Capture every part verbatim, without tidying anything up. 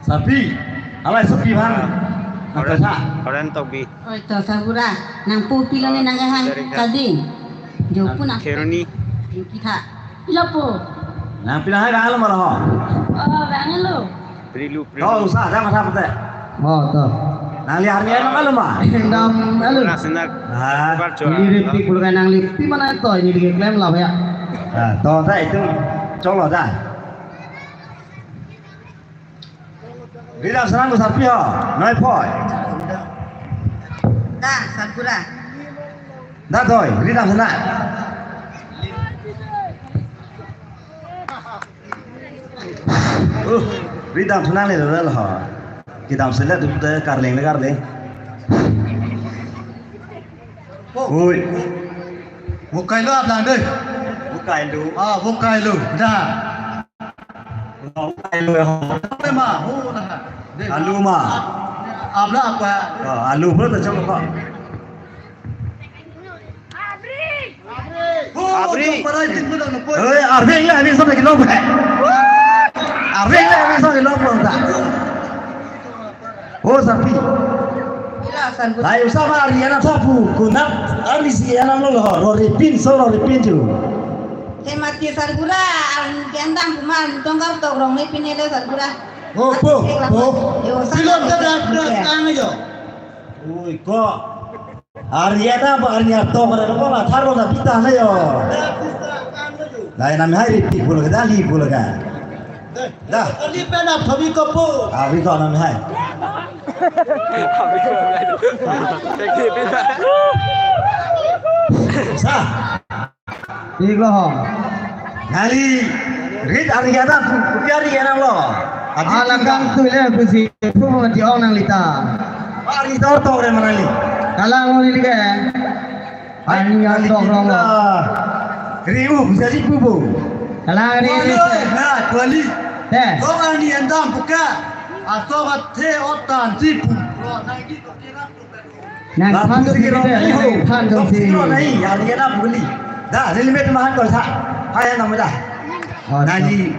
Sarpi, alai sarpi bang. Nang Oren, pesa. Oren Tokbi. Oi to, Sarbura. Nangpo pilo ne nang kehang. Dari ka- Kading. Jo pun nang. Kheroni. Jo kita. Pilo po. Nang pilo hai bang lo mara ho. Oh, bang lo. Prilu, prilu. Oh, usa, ada masa pete. Oh, to. Nangli arni ano kalo ma? Dam alo. Nasenak. Ah. Ini ri pi pulo kan nangli pi mana to, ini di klem lah ya. Ah, to ta itu. Cholo ta. Ridam senang ko sarpi ho, noi poi. Da, Sarbura. Da toi, ridam senang. Uh, ridam senang le lo ho. Kedam selet tu de karleng le karleng. Oi. Vokai lo aplang dei. Vokai lo. Ah, vokai lo. Da. Vokai lo ho. Tema, ho na. Dei. Alu ma. Apla apa? Ah, alu pura ta chong ko. Abri. Abri. Para itu pura na poi. Oi, arve le, arve sa kilo. Arve le, arve sa kilo ta. Oh, sarpi. Ila Sarbura. Lai usa ma arni ana thapu, kunat arni si ana lo lo, roripin, so roripin ju. He mati Sarbura, arni kendang kuma, tongkar tok rong ne pine le Sarbura. Oh, po, po. Yo, Sarbura. Pilon ta dak, dak, tang jo. Ui, ko. Arni ana ba arni atok ra ko la thar lo na pita na yo. Lai nam hai ri pi pulo ka, da li pulo ka. Da. Kali pen ap thobi kopo. Ah, ri ko nam hai. Sa. Di ko ho. Nali rit arni ana, kopi arni ana lo. Adi alakang tu le kusi pu mo di ong nangli ta. Arni tor tor re manali. Kalang lo neli ke. Arni atok rong lo. Riu bisa si pupu. Kalang ri ri. Kuali, na, kuali. Te. Kong arni endam puka. Asok athe otan si pu. Nang phan tu kiri, nang phan tu kiri. Nai, ya, ya na buli. Da, limit mahan ko sa. Hai na meda. Oh, nali,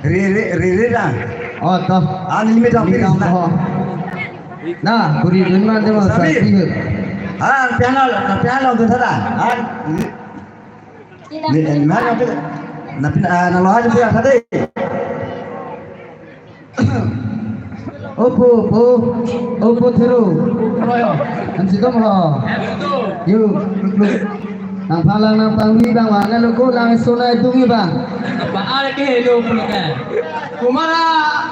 re, re, re, re, da. Oh, to. Ah, limit ang piris na. Na, buri dun man de mo sa. Sabi. Ah, piano, piano tu sa da. Ah, ni, ni, na, na, na, na, na, lo ha tu sa de. Opo, opo, opo thero. Ansi dom ho. Yo, luk, luk. Nang phalang nang pangwi bang wa, na loko lang sona itung bang. Ba are ke helo pulo ke. Kumara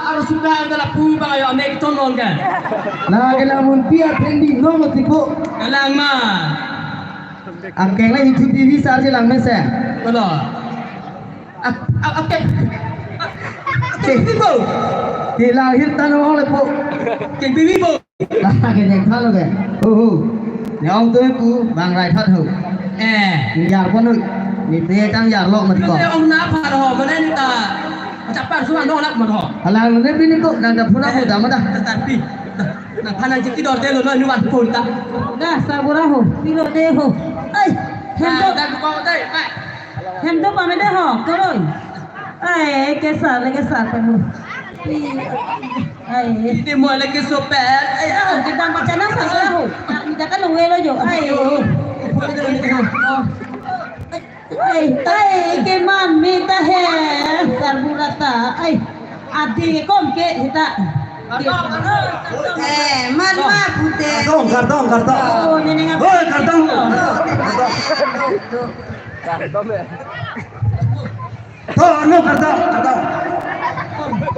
aru suka anda lapu bang ayo ame kiton non ke. Na ke lang mun pia thendi nong tipo. Kalang ma. Angkeng la YouTube T V sar si lang mesen. Betul. Ap, ap, ap, ke. Ke bibi bo. Ke lahir tanu ong le po. Ke bibi bo. Lah, ke neng thalo ke. Ho, ho. Ne ong tu ku bang rai phat ho. Eh. Ni yar pon ho. Ni te tang yar lo mati ko. Te ong na phat ho, mane ni ta. Chapar suma no lak man ho. Alang ne bini ko nang da phuna ko da ma da. Tapi. Nang phan nang chiki dor te lo lo nu wan phun ta. Da Sarbura ho. Pilo de ho. Ai. Hem do. Da ko dai. Hem do pa me de ho. Koron. Ai, ke sa le ke sa pe mu. Ai. Ini mo le ke so pe. Ai, ah, kita macam apa sa ho. Kita kan welo jo. Ai. Ai, ai, ke man me ta he, Sarbura ta. Ai, adi ke kom ke hita. Eh, man ma pute. Kardom, kardom, kardom. Oh, nene ngap. Oi, kardom. To, anu kardom, kardom.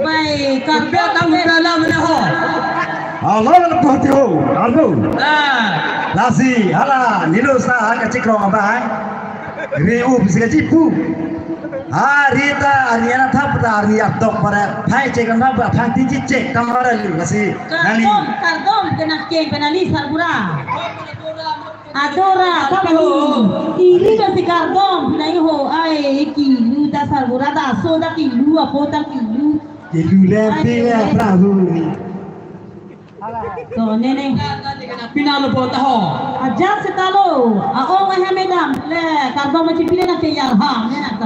Bai, kardom. Kardom, kardom, mana ho? Alo, alo, ho, alo. Ah. Lasi, hala, nilo sa, ha, kachikrong abang. Ri u bisi kachipu. Ha, ri ta, arni ana thap ta, arni atok para. Phai chek kan thap, phai ti chek, kamara lu, lasi. Nali. Kardom, kardom, kena ke, kena li Sarbura. Adora, thap lu. Ili kasi kardom, nai ho, ai, kilu ta Sarbura ta, so ta kilu, apo ta kilu. Kilu le, ai, pile, ai. Prahu ni. To, nene. Pina lo bota ho. Ajat setalo. Aong ahem edam. Le, kardom ma chipile na ke yar ha. Nene.